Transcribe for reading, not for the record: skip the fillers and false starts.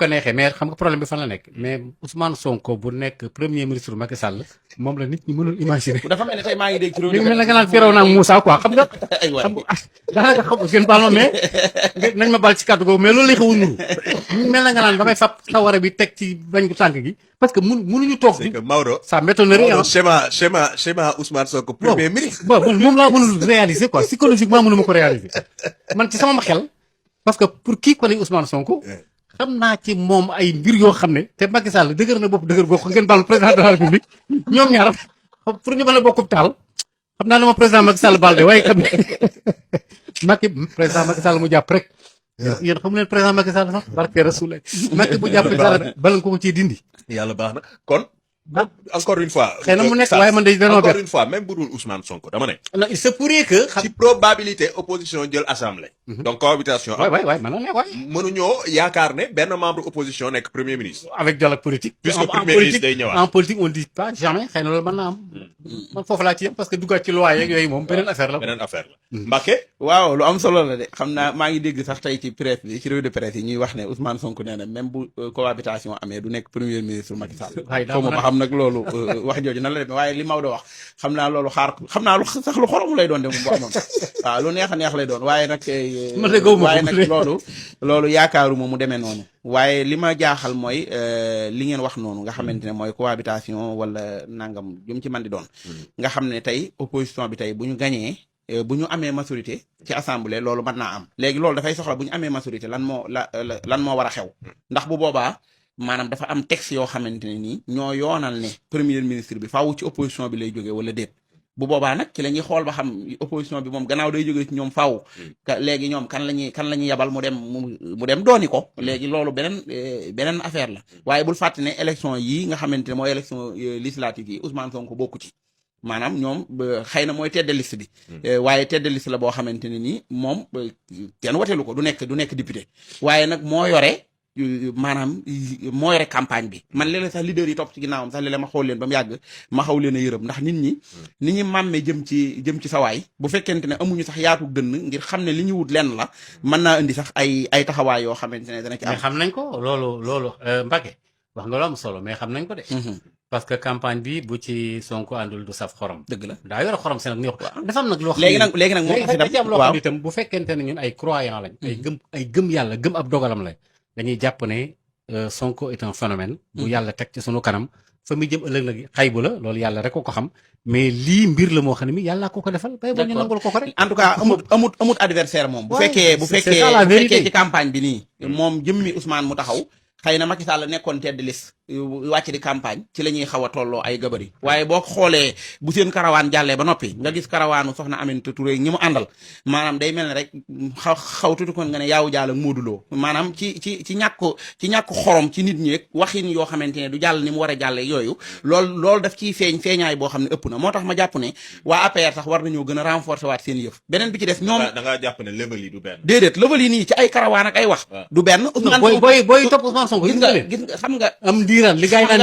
ko neexee mais xam nga problème bi fan la nekk mais Ousmane Sonko bu nekk premier ministre Macky Sall moom la nit ñi mënul imaginer. dafa mel ni tey maa ngi dégg ci li mel na nga naan Firawna ak Moussa quoi xam nga. xam nga daanaka xam ngeen baal ma mais nañ ma baal ci kàddu googu mais loolu lay xaw a nuru ñu mel na nga naan damay fab sawara bi teg ci bañ ko tànk gi parce que mënuñu toog. c'est que Maodo. ça m'étonnerait hein. schéma Ousmane Sonko premier ministre. bon moom laa mënul réaliser quoi psychologiquement mënu ma ko réaliser man ci sama xel parce que pour qui connaît Ousmane Sonko. xam naa ci moom ay mbir yoo xam ne te Macky Sall dëgër na bopp dëgër gox ngeen baal président de la République ñoom ñaar pour ñu mën a bokkub taal xam naa ne ma président Macky Sall baal de waaye xam ne président Macky Sall mu jàpp rek yéen xamu leen président Macky Sall sax barke Rasoul Macky bu jàpp dara bala nga ko ciy dindi. yàlla baax na kon. encore une fois. xëy na mu nekk waaye man de encore une fois même bu dul Ousmane Sonko dama ne. non il se pourrait que. ci probabilité opposition jël assemblée. donc cohabitation. waay mën na ne waay. mënuñoo yaakaar ne benn membre opposition nekk premier ministre. avec dialogue politique. puisque premier ministre day ñëwaat en politique on dit pas jamais xëy na loolu mën naa am. man foofu laa ci yem parce que duggaat ci loi yeeg yooyu moom beneen affaire la. beneen affaire la. Mbacké. waaw lu am solo la de xam naa maa ngi dégg sax tey ci presse bi ci revue de presse yi ñuy wax ne Ousmane Sonko nee na même bu cohabitation amee du nekk premier ministre Macky Sall. xaw ma ba xam nag loolu wax jooju nan la demee waaye li Maodo wax xam naa loolu xam naa lu sax lu xorom lay doon de bu amoon waaw lu neex a neex lay doon waaye nag. waaye nag loolu yaakaaruma mu demee noonu. waaye li ma jaaxal mooy li ngeen wax noonu nga xamante ne mooy cohabitation wala nangam jum ci man di doon. nga xam ne tey opposition bi tey bu ñu gañee bu ñu amee majorité ci assemblée loolu mën naa am. léegi loolu dafay soxla bu ñu amee majorité lan moo war a xew ndax bu boobaa. maanaam dafa am texte yoo xamante ne nii ñoo yoonal ne premier ministre bi faaw ci opposition bi lay jógee wala déet bu boobaa nag ci la ñuy xool ba xam opposition bi moom gannaaw day jógee ci ñoom faaw léegi ñoom kan la ñuy yabal mu dem dooni ko léegi loolu beneen affaire la waaye bul fàtte ne élection yii nga xamante ne mooy élection législative yi Ousmane Sonko bokku ci maanaam ñoom xëy na mooy tête de liste bi waaye tête de liste la boo xamante ne nii moom kenn woteelu ko du nekk député waaye nag moo yore maanaam moo yore campagne bi man léeg-léeg sax leader yi topp ci ginnaawam sax léeg-léeg ma xool leen ba mu yàgg ma xaw leen a yërëm ndax nit ñi màmmee jëm ci sawaay bu fekkente ne amuñu sax yaatu dënn ngir xam ne li ñu wut lenn la mën naa indi sax ay taxawaay yoo xamante ne dana ci am. mais xam nañ ko loolu Mbacké wax nga lu am solo mais xam nañ ko de. parce que campagne bi bu ci Sonko àndul du saf xorom. dëgg la daa yore xorom seen ak ñëw. dafa am nag loo xam ne léegi nag moo tax itam loo xam ne itam bu fekkente ne ñun ay croyant lañ. ay gëm yàlla gëm ab dogalam lañ. dañuy jàpp ne Sonko est un phénomène. bu yàlla teg ci sunu kanam fa muy jëm ëllëg nag xay bu la loolu yàlla rek ko xam mais lii mbir la moo xam ne mi yàlla ko defal. bay boo ñu nangul ko rek. en tout cas amut adversaire moom. bu fekkee ci campagne bi nii. moom jëmmi Ousmane mu taxaw. xëy na Macky Sall nekkoon tête de liste wàcc di campagne ci la ñuy xaw a tolloo ay gabari waaye boo xoolee bu seen karawaan jàllee ba noppi nga gis karawaanu soxna Aminata Touré ñi mu àndal maanaam day mel ne rek xaw tuuti kon nga ne yaawu jàll ak Modou Lo maanaam ci ñàkk xorom ci nit ñi rek waxin yoo xamante ne du jàll ni mu war a jàllee yooyu loolu daf ciy feeñaay boo xam ne ëpp na moo tax ma jàpp ne waa APR sax war nañoo gën a renforcer waat seen yëf beneen bi ci des ñoom da ngaa jàpp ne level yi du benn déedéet level yi nii ci ay karawaan ak ay wax du benn booy topp Ousmane Sonko gis nga xam nga am ndiiraan li gaay naan